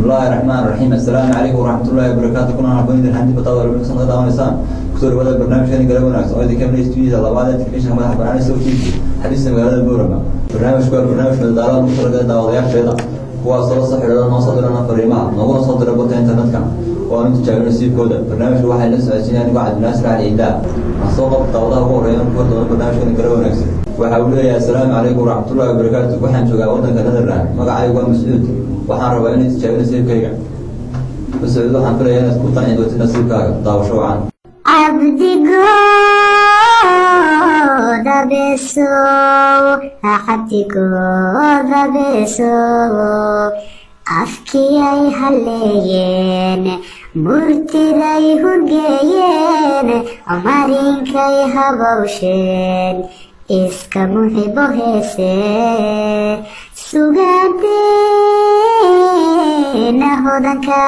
Bismillahi raxmaan raxiim. Assalaamu calaykum waraxmatullaahi wabarakaatu. Kuna habboon idin hanti batada warbixin sanad daawaneysaan. Kusoo dhawaada barnaamijkeena galab wanaagsan oo idinka imanaya stuudiyada labaad ee telefishinka madaxa bannaan ee Sow TV, xafiiska magaalada Boorama. Barnaamijku waa barnaamij madadaalo lagu talagalay daawadayaasheeda, kuwaasoo la soo xidhiidha, noo soo dirana fariimaha, nooguna soo dira barta internetka oo aanu tijaabino nasiibkooda. Barnaamijka waxay la socodsiinaya anigoo Cabdinaasir Cali Ciidaa. Waxaan soo qabta daawadaha ugu horreeya ku hor doono barnaamijkeena galab wanaagsan. Waxa uu leeyahay: assalaamu calaykum waraxmatullaahi wabarakaatu, waxaan joogaa waddanka Netherland, magacaygu waa Mascuud, waxaan rabaa inay tijaabiyo nasiibkayga. Mascuud, waxaan filayaa inaad ku qanci doontid nasiibkaaga. Daawasho wacan. Cabdigooda beesow, cabdigooda beesow, afkiyay halleeyeen, murtiday hurgeeyeen, marinkay habowsheen, iska muxibo heese, sugaanteena hodanka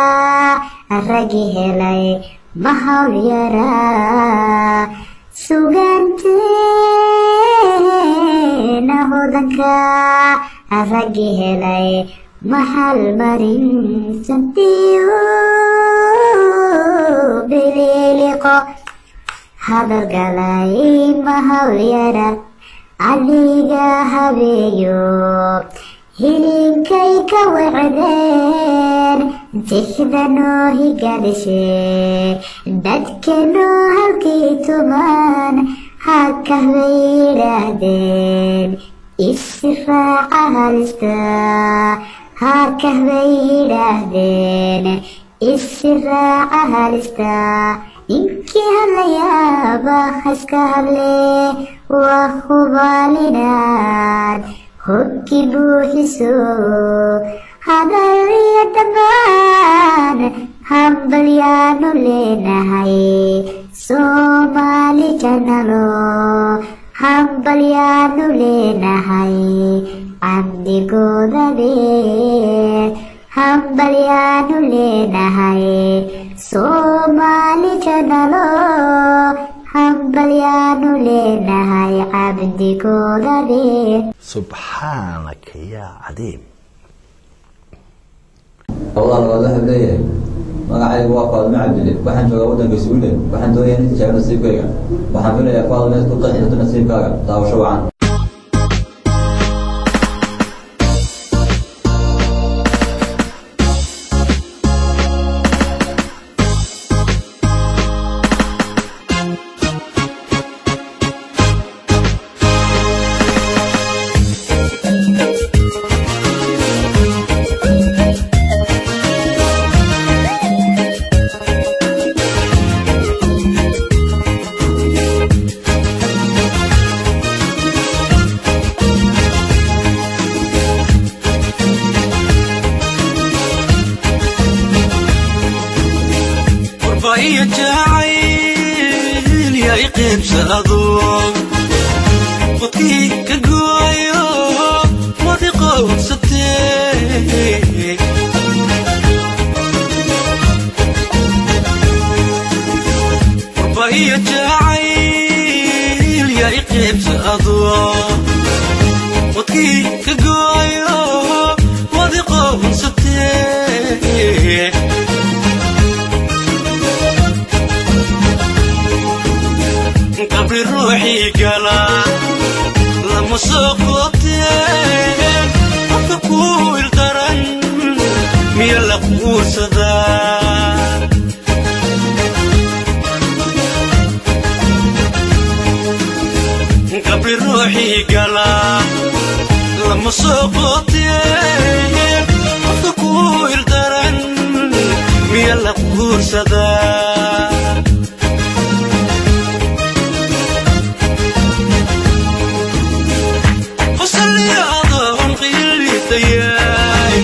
raggi helay ma hawl yaraa, sugaanteena hodanka raggi helay maxal marin santiyo bililiqo hadal galay ma hawl yara, adiga habeeyo hilinkay ka wacdeen, tixdanoo higadhashe, dadkanoo halkii tuman hakah bay yidhaahdeen, israaca halista, hakah bay yidhaahdeen, israaca halista, ninkii hadlayaaba haska hadle, waa hubaalinaad hoggi buuxiso, hadal iyo dhammaan hambalyaanu leenahay Soomaali janalo, hambalyaanu leenahay cabdigoodabe, hambalyaanu leenahay Soomaali janalo, hambalyaanu leenahay cabdigoodabe. Subxaanaka yaa cadiim. Daawadaha labaad waxau leeyahay: magacaygu waa Faadimo Cabdile, waxaan joogaa waddanka Sweden, waxaan doonayaa in tijaabiyo nasiibkayga. Waxaan filayaa, Faadimo, inaad ku qanci doonto nasiibkaaga. Daawasho wacan. Iyo jacayl yaa i qaybsado, qodkii ka gooyo wadi qowdsatee, qurba iyo jacayl yaa i qaybsado, qodkii ka gooyo wadi qowdsatee, qabri ruuxii gala lama soo qoobteen, qofka kuu ildaran miya la quursadaa, qabri ruuxii gala lama soo qoobteen, qofka kuu ildaran miya la quursadaa, qosalyadoon qiilitayay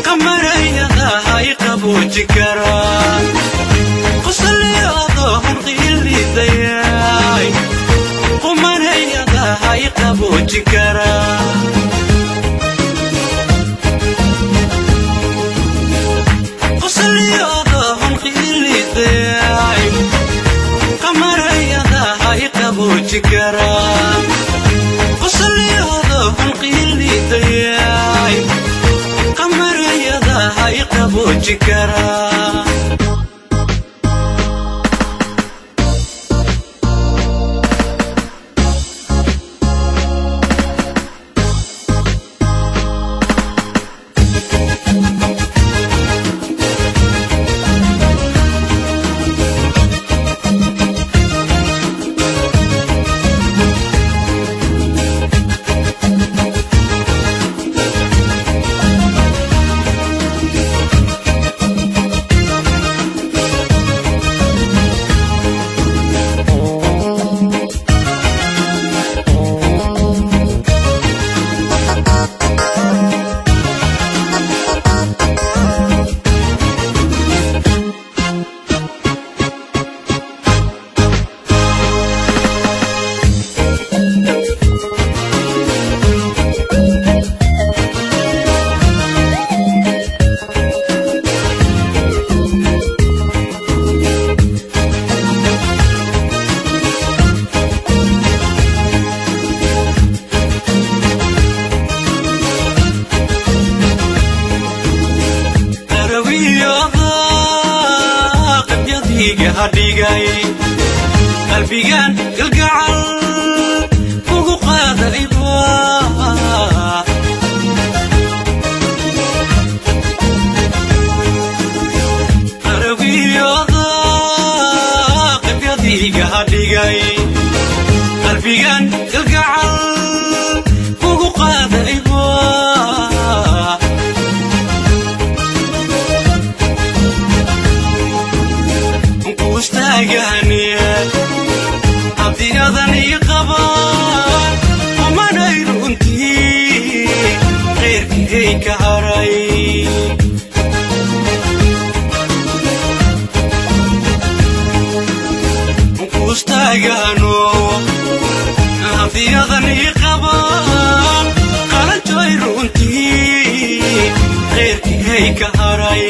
qamarayadahay qaboojin karaa, qosalyadoon qiilitayay qumarayadahay qaboojin karaa, qosalyadoon qiilitayay qamarayadahay qaboojin karaa, qosalyadoon qiilitayay qamarayadahay. qabooji karaa. Qalbigan galgacal kugu qaadayba. Qarabiyada qabyadiga hadhigay qalbigan galgacal kugu qaadayba. Abdiyadan ii qabaan umanay runtii qeyrkay ka haray. Kustaagano abdiyadan ii qabaan qalanjoy runtii qeyrkay ka haray.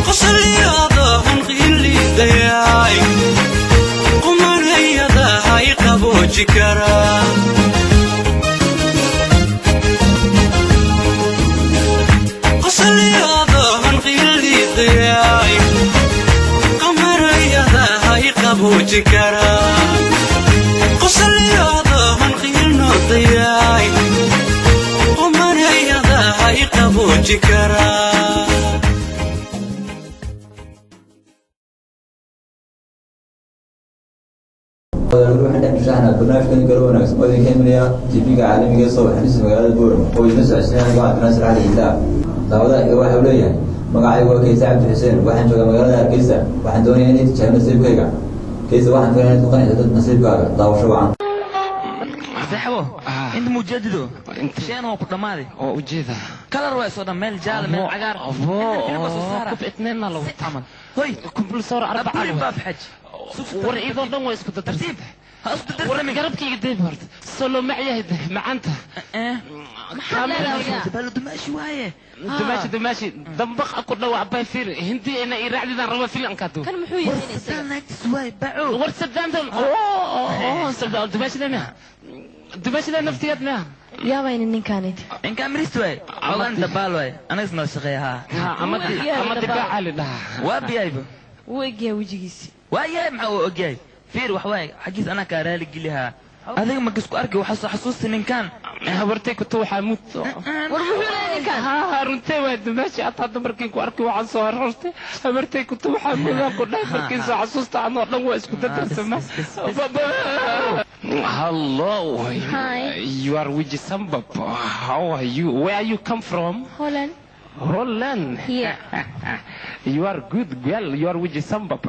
Qosliyadahan qilidayaay qumanayadahay qabooji karaa. Qosliyadahan qilidayaay qamarayadahay qabooji karaa. Qosliyadahan qilnodayaay qumanayadahay qabooji karaa. Waxaan dhex mushaaxnaa barnaamijkan galo wanaagsan oo idinka imanaya TV-ga caalamiga ee soo xafiiska magaalada Boorama oo idin socodsiinaya anigoo Cabdinaasir Cali Iisaa. Daawadaha xiga waxa uu leeyahay magacaygu waa Kayse Cabdi Xuseen, waxaan joogaa magaalada Hargeysa, waxaan doonayaa inay tijaabiyo nasiibkayga. Kayse, waxaan filayaa inaad ku qanciso nasiibkaaga. Daawasho wacan. Saxbo inta mujadido sheen oo ku dhamaaday oo ujeeda kalar way soo dhan meel jaal meel cagaar kub itneenna lagu camal hoy kumbulsoor arbaca baab xaj war idoo dhan way isku dadarsan ha isku war dadarsamin garabkayga deeb horta soo macyahay macanta balo dumaashi waaye dumaashi dumaashi dambaq ku dhawac bay fiir hindi ina iraacdidan raba filanka du kan muxuu yahay sadaan naagtis waaye baco war sadaantan oo sadaan dumaashida miya dumaashida naftiyaad miya yaabayna ninkaanid ninka amrist waaye ogaan dabaal waaye anaga isnala shaqeeya haa ama dibaaca la dhahaa waa biyayba wuu egyahay wejigiisi waa yahay maxaa uu ogyahay fiir wax waaye xaggiis anaa kaa raali gelihaa adiga ma kisku arkay waxaa soo xasuusti ninkan habartay kutu waxaa mut war muxuu leeyahay ninkan haa runtee waa dumaashi aad hadda markiin ku arkay waxaan soo horortay habartay kutu waxaa mudaa ku dhahay markiin soo xasuusta anoo dhan waa isku dadarsama. Hello. Hi. You are with Sambab. How are you? Where you come from? Holland. Holland. Yeah. You are good girl. You are with Sambab.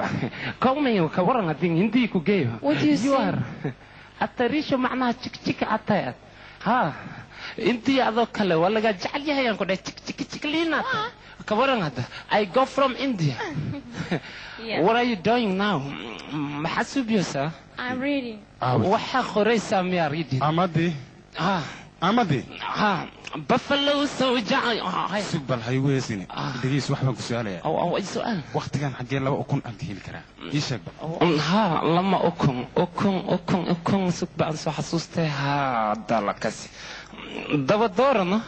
Come here. Ka waran hadii hindi ku geeyo. What do you You say? are. Atarisho macnaha jik jik atayad. Ha. Intii adoo kale waa laga jecel yahay aan ku dhahay jik jik jikliina. Ka waran hadda. I go from India. Yeah. What are you doing now? Maxaa suubiyeysaa? I'm reading. Waxaa qoraysaa miyaa reading? Amadi Ah. Amadi Ha buffalo soldier. Sug bal ha igu heesine. Dhegeys, wax baan ku su'aalayaa. Aw su'aal. Waqtigan xaggee laba ukun aan ka heli karaa? Ii sheeg bal. Ha, lama ukun, ukun, ukun, ukun, sug baan soo xasuustay. Ha, dalakasi daba doorano.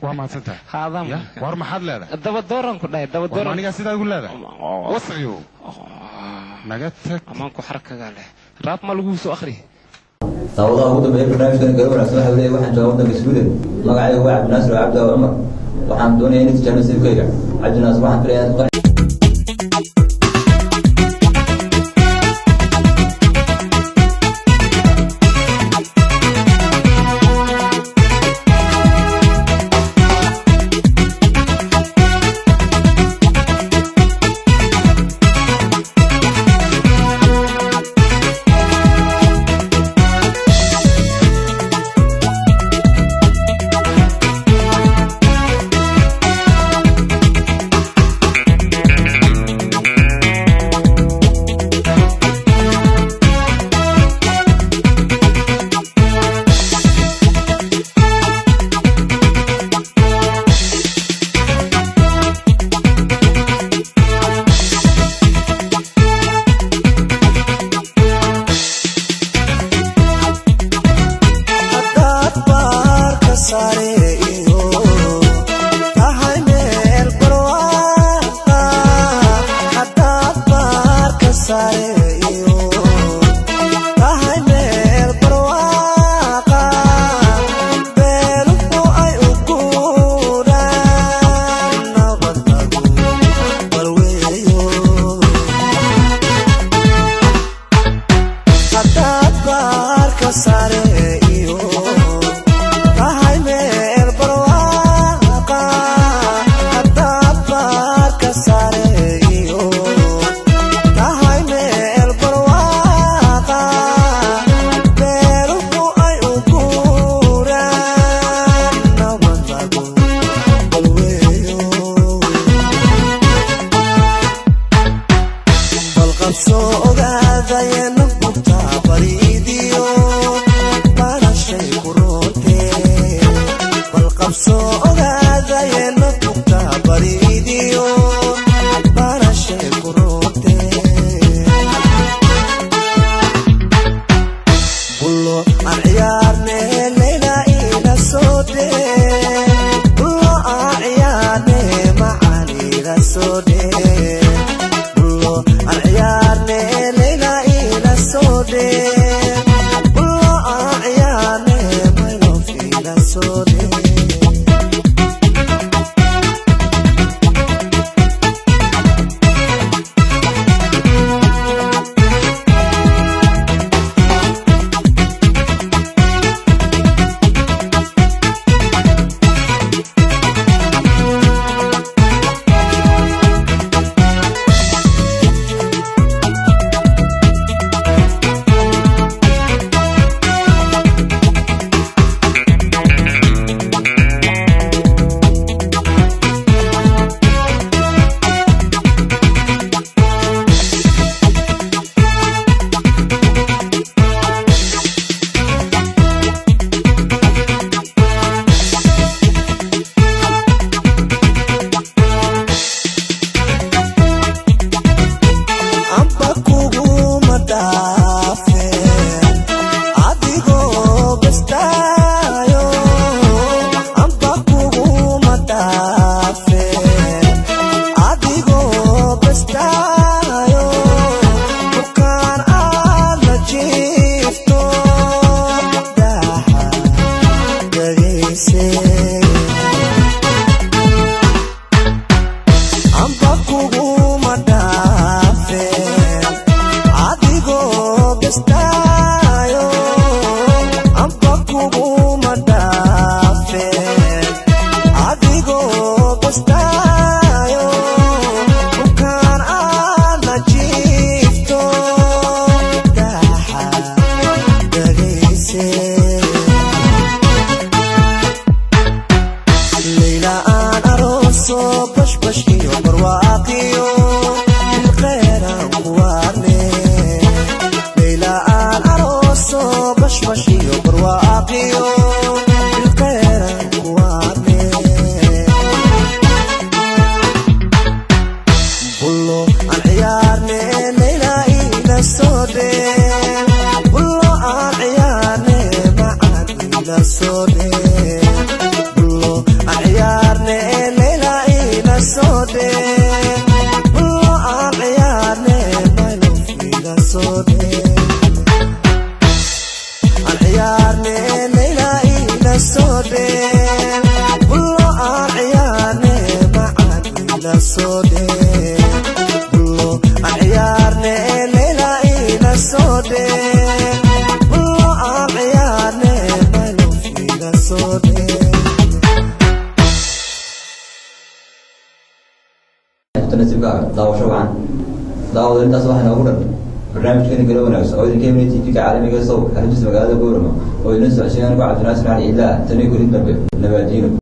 Waa mahadsantahay. Haadam. Ya war, maxaad leedahay? Daba dooran ku dhahay, daba war dooran. Anigaa sidaa igu leedahay? Wasaqyow, naga tag. Amaanku xarkaga leh raab ma lagu soo akhri. Daawadaha ugu dambeeya barnaamijkan galab wanaagsan waxa uu leeyahay: waxaan joogaa waddanka Sweden, magacaygu waa Cabdinaasir Cabdi Cumar, waxaan doonayaa inay tijaabo nasiibkayga. Cabdinaasir, waxaan filayaa inaad ku Haddaad baarka sare iyo tahay meel barwaaqa, haddaad baarka sare iyo tahay meel barwaaqa, beeluhu ay u guuraan nabad lagu balweeyo. Haddaad baarka sare iyo tahay meel barwaaqa, haddaad baarka sare iyo tahay meel barwaaqa, beeluhu ay u guuraan nabad lagu balweeyo. Bal qabsoo ogaadayena bugtaa bariidiyo balashay ku rootee. Bal qabsoo ogaadayena bugtaa bariidiyo balashay ku rootee. Bullo aan ciyaarne, leyla ila soo dhee. Bullo aan ciyaarne, macaan ila soo dhee. Bullo aan ciyaarne, leyla ila soo dhee. Bullo aan ciyaarne, my love ila soo dhee. ila soo dhee Bullo aan ciyaarne Leyla ila soo dhee Bullo aan ciyaarne my love ila soo dhee Aan ciyaarne Leyla ila soo dhee Bullo aan ciyaarne macaan ila soo dhee Bullo aan ciyaarne Leyla ila soo dhee Bullo aan ciyaarne my love ila soo dhee Nasiibkaaga daawasho wacan daawada intaas waxaa noogu dhan barnaamijkeena gala wanaagsan oo idinka imanaya TV-ga caalamiga sow xaruntiisa magaalada Boorama oo idin socodsiinaya anigoo Cabdinaasir Cali Ciidlaah. Tan iyo kulin dambe, nabadgelyano.